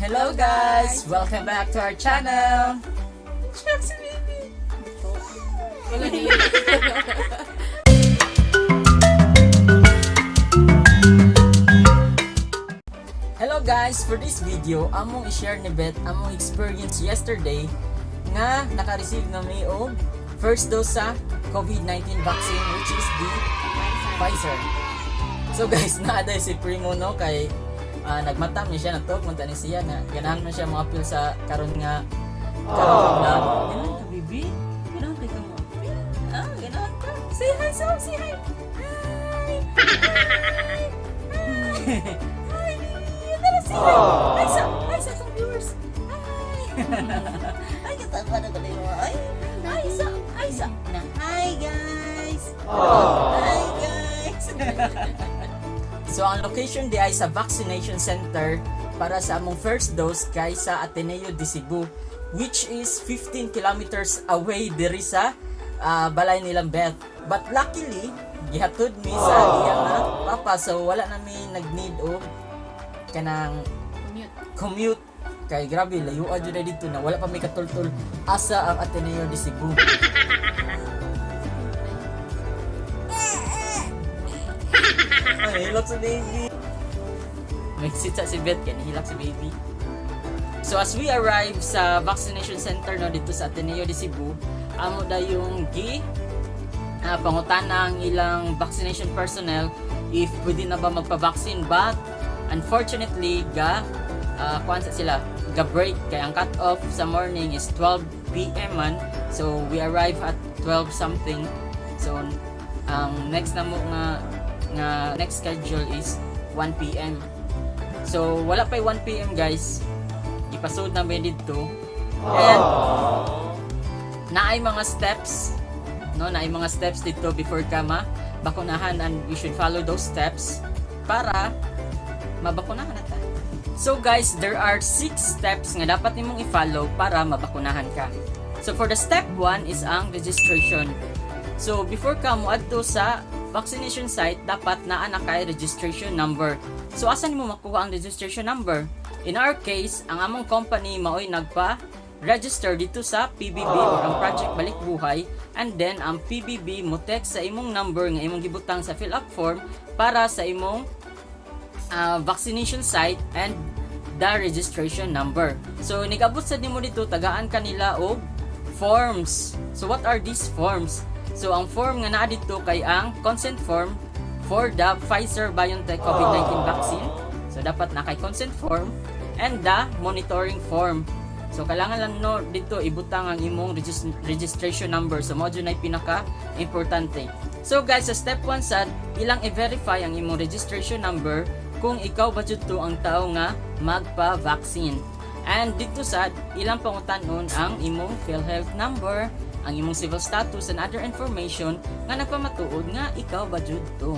Hello guys! Welcome back to our channel! Shucks, baby! Wala din. Hello guys! For this video, among i-share ni Beth among experience yesterday nga naka-receive na mi og first dose sa COVID-19 vaccine, which is the Pfizer. So guys, naa day si Primo, no, kay nagmata mi siya, nagtuok man ni siya na ganahan man siya mga appeal sa karon nga vlog. Ganahan ka, baby? Ganahan ka mo appeal? Ah, ganahan ka? Say hi, so say hi. Hi. Hi. Hi. Hi, baby. Tara, say hi. Hi sa atong viewers. Hi. Ay, katawa na ko mo. Ay, hi sa, hi sa. Na, hi guys. Hi guys. So ang location di ay sa vaccination center para sa among first dose kay sa Ateneo de Cebu, which is 15 kilometers away diri sa balay nilang Beth. But luckily, gihatod mi sa iyang nga papa, so wala na mi nag-need og kanang Commute. Commute kay grabe layo jud na dito na wala pa mi katultol asa ang Ateneo de Cebu. Ay, hilak si baby. May sitsa si Beth, kaya nihilak si baby. So as we arrive sa vaccination center, no, dito sa Ateneo de Cebu, amo dayong gi pangutana ang ilang vaccination personnel if pwede na ba magpa-vaccine, but unfortunately ga kuan sa sila, ga break kay ang cut off sa morning is 12 PM man, so we arrive at 12 something. So ang next na mo nga nga next schedule is 1 PM. So wala pa 1 PM guys, ipasud na mi didto and naay mga steps, no, naay mga steps dito before ka ma bakunahan and we should follow those steps para mabakunahan na ta. So guys, there are six steps nga dapat nimong i-follow para mabakunahan ka. So for the step 1 is ang registration. So before ka moadto sa vaccination site, dapat naa na kay registration number. So asa nimo makuha ang registration number? In our case, ang among company maoy nagpa register dito sa PBB or ang Project Balik Buhay, and then ang PBB mo text sa imong number nga imong gibutang sa fill up form para sa imong vaccination site and the registration number. So nigabot sa nimo dito, tagaan kanila og forms. So what are these forms? So ang form nga naa dito kay ang consent form for the Pfizer BioNTech COVID-19 vaccine. So dapat na kay consent form and the monitoring form. So kailangan lang, no, dito ibutang ang imong registration number. So mao jud na pinaka importante. So guys, sa step 1 sad, ilang i-verify ang imong registration number kung ikaw ba jud to ang tao nga magpa-vaccine. And dito sad, ilang pangutanon ang imong PhilHealth number, ang imong civil status and other information nga nagpamatuod nga ikaw ba jud to.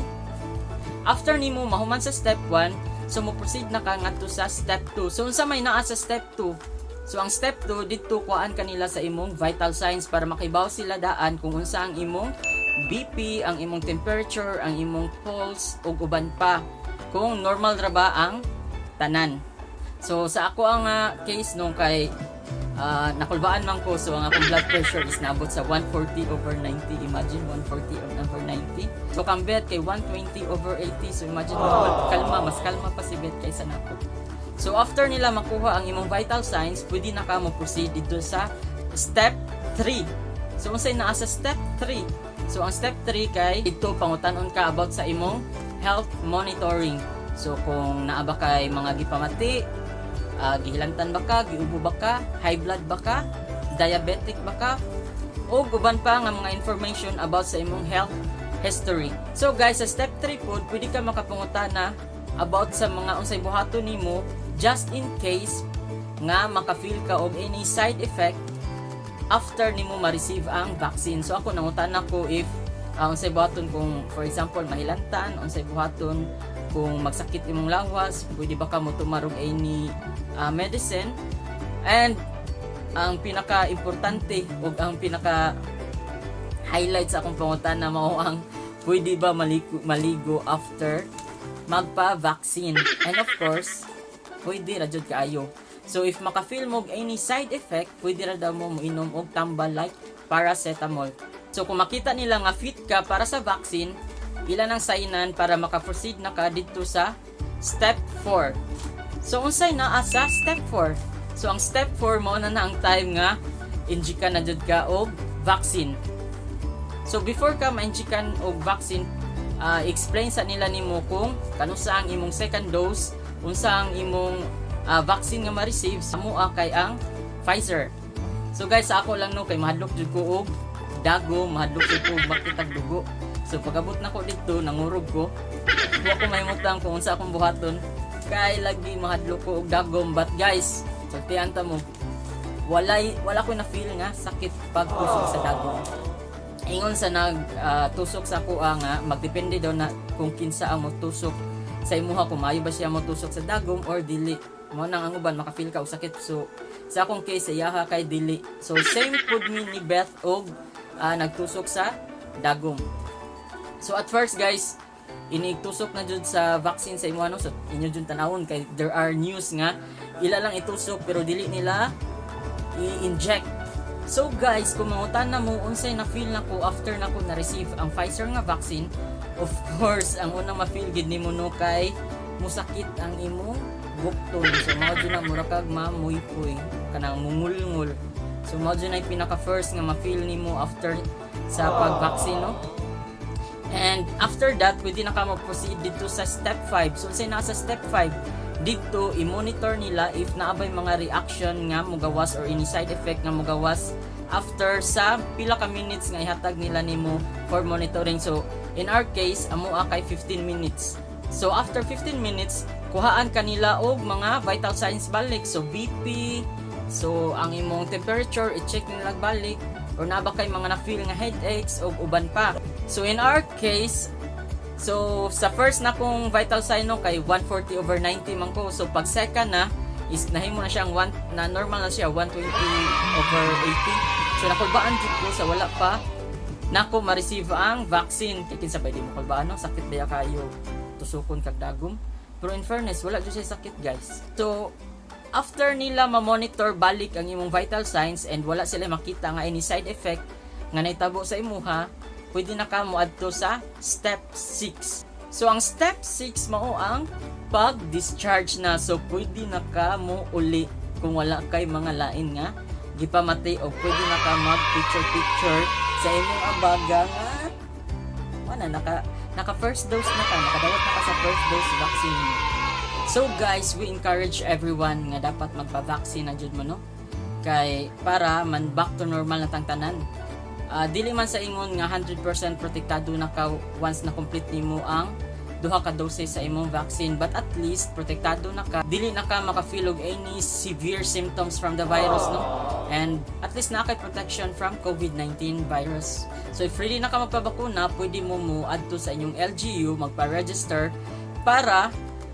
After nimo mahuman sa step 1, so mo proceed na ka ngadto sa step 2. So unsa may naa sa step 2? So ang step 2 didto, kuhaan kanila sa imong vital signs para makibaw sila daan kung unsa ang imong BP, ang imong temperature, ang imong pulse ug uban pa. Kung normal ra ba ang tanan. So sa ako ang case nung kay nakulbaan man ko, so ang akong blood pressure is naabot sa 140 over 90. Imagine, 140 over 90. So kang Beth kay 120 over 80. So imagine mo, kalma, mas kalma pa si Beth kaysa nako. So after nila makuha ang imong vital signs, pwede na ka mo proceed dito sa step 3. So unsay naa sa step 3? So ang step 3 kay dito pangutanon ka about sa imong health monitoring. So kung naa ba kay mga gipamati, gihilantan ba ka, giubo ba ka, high blood ba ka, diabetic ba ka, o uban pa nga mga information about sa imong health history. So guys, sa step 3 pod, pwede ka makapangutana about sa mga unsay buhaton nimo just in case nga maka-feel ka og any side effect after nimo ma-receive ang vaccine. So ako, nangutana ko if unsay buhaton kung, for example, mahilantan, unsay buhaton kung magsakit imong lawas, pwede ba ka mo tumar og any medicine. And ang pinaka importante ug ang pinaka highlight sa akong pangutana mao ang pwede ba maligo, maligo after magpa-vaccine. And of course, Pwede ra jud kaayo. So if maka-feel mo og any side effect, pwede ra daw mo moinom og tambal like paracetamol. So kung makita nila nga fit ka para sa vaccine, ila nang signan para maka-proceed na ka didto sa step 4. So unsay naa sa step 4? So ang step 4, mao na na ang time nga injikan na jud ka og vaccine. So before ka ma-injikan og vaccine, explain sa nila nimo kung kanusa ang imong second dose, unsa ang imong vaccine nga ma-receive. Sa amoa kay ang Pfizer. So guys, sa ako lang, no, kay mahadlok jud ko og dagom, mahadlok jud ko og makitag dugo. So pag-abot nako didto, nangurog ko. Wa ko mahimutang kung unsa akong buhaton kay lagi mahadlok ko og dagom. But guys, sultian ta mo, wala ko na feel nga sakit pagtusok sa dagom. Ingon sa nag tusok sa akoa nga magdepende daw na kung kinsa ang motusok sa imuha, kung maayo ba siya motusok sa dagom or dili. Mao nang ang uban maka-feel ka og sakit. So sa akong case, sa iyaha kay dili. So same pud mi ni Beth og nagtusok sa dagom. So at first, guys, inigtusok na jud sa vaccine sa imo, ano, so inyo jud tanawon kay there are news nga ila lang itusok pero dili nila i-inject. So guys, kung mangutana mo unsay na feel nako after nako na receive ang Pfizer nga vaccine, of course, ang unang ma-feel gid nimo, no, kay musakit ang imong bukton. So mao jud na, mura kag mamuypoy, kanang mungulngol. So mao jud na yung pinaka first nga ma-feel nimo after sa pag-vaccine, no? And after that, pwede na ka mag-proceed didto sa step 5. So unsay naa sa step 5? Didto i-monitor nila if naa bay mga reaction nga mugawas or any side effect nga mugawas after sa pila ka minutes nga ihatag nila nimo for monitoring. So in our case, amoa kay 15 minutes. So after 15 minutes, kuhaan kanila og mga vital signs balik. So BP, so ang imong temperature, i-check nila balik or naa ba kay mga na-feel nga headaches o uban pa. So in our case, so sa first na kong vital sign, no, kay 140 over 90 man ko. So pag second na is nahimo na siyang one, na normal na siya, 120 over 80. So nakulbaan jud ko sa wala pa nako ma-receive ang vaccine. Kay kinsa bay di mo kulbaan, no? Sakit baya kayo tusukon kag dagom. Pero in fairness, wala jud siya sakit, guys. So after nila ma-monitor balik ang imong vital signs and wala sila makita nga any side effect nga nahitabo sa imuha, pwede na ka moadto sa step 6. So ang step 6 mao ang pag-discharge na. So pwede na ka mo uli kung wala kay mga lain nga gipamati o pwede na ka mag picture picture sa imong abaga nga wala naka first dose na ka, nakadawat na ka sa first dose vaccine. So guys, we encourage everyone nga dapat magpa-vaccine na jud mo, no, kay para man back to normal na tang tanan. Dili man sa ingon nga 100% protektado na ka once na complete nimo ang duha ka doses sa imong vaccine, but at least protektado na ka, dili na ka maka-feel og any severe symptoms from the virus, no, and at least naa kay protection from COVID-19 virus. So if ready na ka magpabakuna, pwede mo mo adto sa inyong LGU, magpa-register para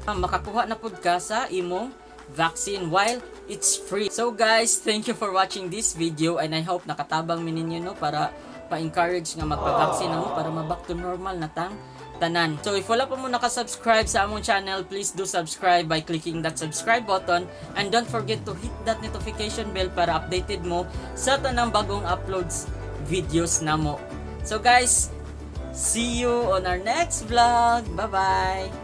makakuha na pud ka sa imong vaccine while it's free. So guys, thank you for watching this video and I hope nakatabang mi ninyo, no, para pa-encourage nga magpa-vaccine na mo para ma-back to normal na tang tanan. So if wala pa mo nakasubscribe sa among channel, please do subscribe by clicking that subscribe button and don't forget to hit that notification bell para updated mo sa tanang bagong uploads videos namo. So guys, see you on our next vlog. Bye-bye!